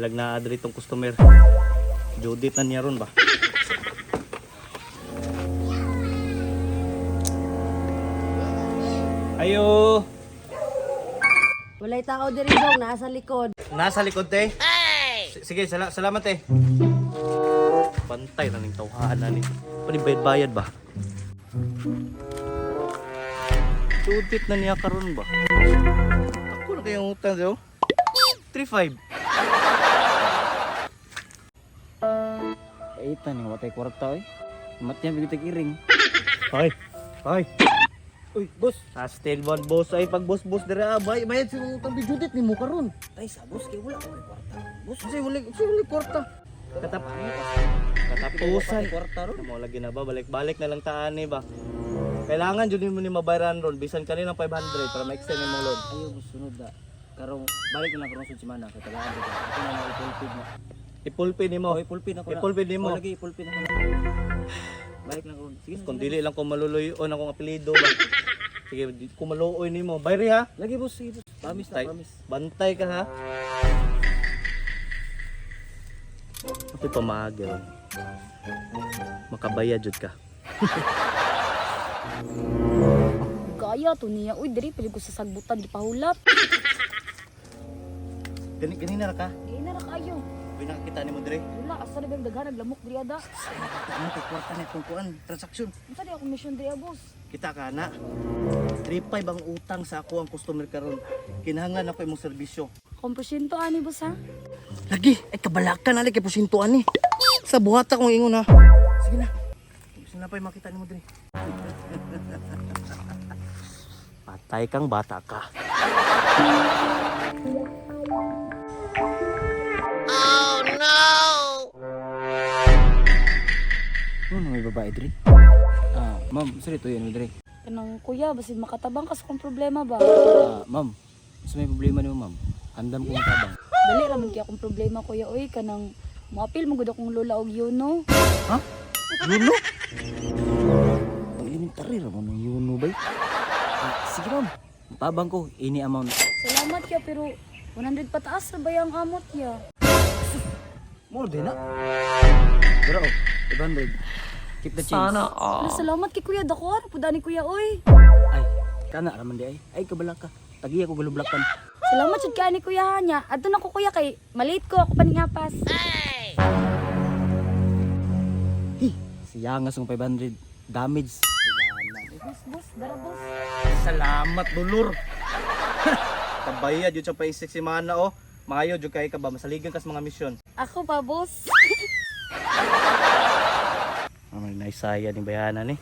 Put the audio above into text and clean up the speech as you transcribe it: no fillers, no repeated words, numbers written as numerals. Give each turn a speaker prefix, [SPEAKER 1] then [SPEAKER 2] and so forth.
[SPEAKER 1] May lag na adri tong customer. Judith na niya ron ba? Ayo!
[SPEAKER 2] Walay tao diri dong, nasa likod.
[SPEAKER 1] Nasa likod, te. Sige, salamat, te. Pantay na ning tawhaan na ni. Panibayad-bayad ba? Judith na niya karon ba? Ako na kayong utang, yo. 3-5.
[SPEAKER 3] Kaita ni watay kwarta oy. Matya bigit iring.
[SPEAKER 1] Hoy. Hoy.
[SPEAKER 3] Uy, boss.
[SPEAKER 1] Pastel bon boss ay pag boss boss dira ah. Bay bayad sa utang ni Judith nimo karon.
[SPEAKER 3] Ay sa boss kay wala ko may kwarta. Boss,
[SPEAKER 1] Kasi wala kasi wala kwarta. Katap katapusan.
[SPEAKER 3] Kwarta ron.
[SPEAKER 1] Mo lagi na ba balik-balik na lang taan ni ba. Kailangan jud nimo ni mabayaran ron bisan kaninang 500 para ma-extend imong loan.
[SPEAKER 3] Ayo boss, sunod na. Karong balik na lang karong sud semana kay tagaan ko. Ako na na ipulpid na.
[SPEAKER 1] Ipulpin nimo.
[SPEAKER 3] Oh, ipulpid ako na.
[SPEAKER 1] Ipulpid nimo.
[SPEAKER 3] Oh, lagi ipulpid ako na. Balik na karon. Sige,
[SPEAKER 1] Kung dili lang ko maluloy-on akong apelyido ba. Sige, di ko maluoy nimo. Bayri ha.
[SPEAKER 3] Lagi boss, sige boss. Promise na,
[SPEAKER 1] Bantay.
[SPEAKER 3] promise.
[SPEAKER 1] Bantay ka ha. Ako'y pamaagi ron. Makabayad jud ka.
[SPEAKER 4] Gaya to niya. Uy, diri pwede ko sa sagbutan gipahulap.
[SPEAKER 1] Gani ganina ra ka.
[SPEAKER 4] Gay na ra kayo.
[SPEAKER 1] Uy, nakakita nimo dire.
[SPEAKER 4] Wala asa na bang daghan naglamok diri ada.
[SPEAKER 1] Ano kay kwarta na itong kuan transaksyon.
[SPEAKER 4] Unsa di ako mission diri ah, boss?
[SPEAKER 1] Kita ka na. 3.5 ang utang sa ako ang customer karon. Kinahanglan ako imong serbisyo.
[SPEAKER 4] Akong porsyento ani boss ha.
[SPEAKER 1] Lagi, ay kabalakan ali kay porsyento ani. Sa buhata kong ingon ha. Sige na. Gusto na pa makita nimo dire. Patay kang bata ka.
[SPEAKER 3] Ano may babae diri? Ah, ma'am, sorry to yun diri.
[SPEAKER 4] Kanang kuya basin makatabang ka sa akong problema ba.
[SPEAKER 3] Ah, ma'am, sa may problema nimo, ma'am. Andam ko matabang.
[SPEAKER 4] Dali ra man kay akong problema kuya oy kanang moapil mo gud akong lola og yuno.
[SPEAKER 3] Ha? Yuno? Pag elementary ra mo ng yuno bay. Ah, sige ma'am. Matabang ko any amount.
[SPEAKER 4] Salamat ya pero 100 pataas ra ba yang amot ya?
[SPEAKER 3] More din na. Pero oh, 500. Keep the change. Sana.
[SPEAKER 4] Ala, salamat kay kuya dako ra pud ani kuya oy.
[SPEAKER 3] Ay, kana raman di ay. Ay kabala ka. Tagiya ko galublakan.
[SPEAKER 4] Salamat jud kay ani kuya ha nya. Adto na ko kuya kay malate ko ako paningapas.
[SPEAKER 3] Hi, siya nga sung 500 damage.
[SPEAKER 4] Boss, boss, dara boss.
[SPEAKER 1] Salamat dulur. Kabayad jud sa paisik si mana oh. Maayo jud kay ka ba masaligan kas mga misyon.
[SPEAKER 4] Ako pa boss.
[SPEAKER 1] Amay naisaya ni bayana ni.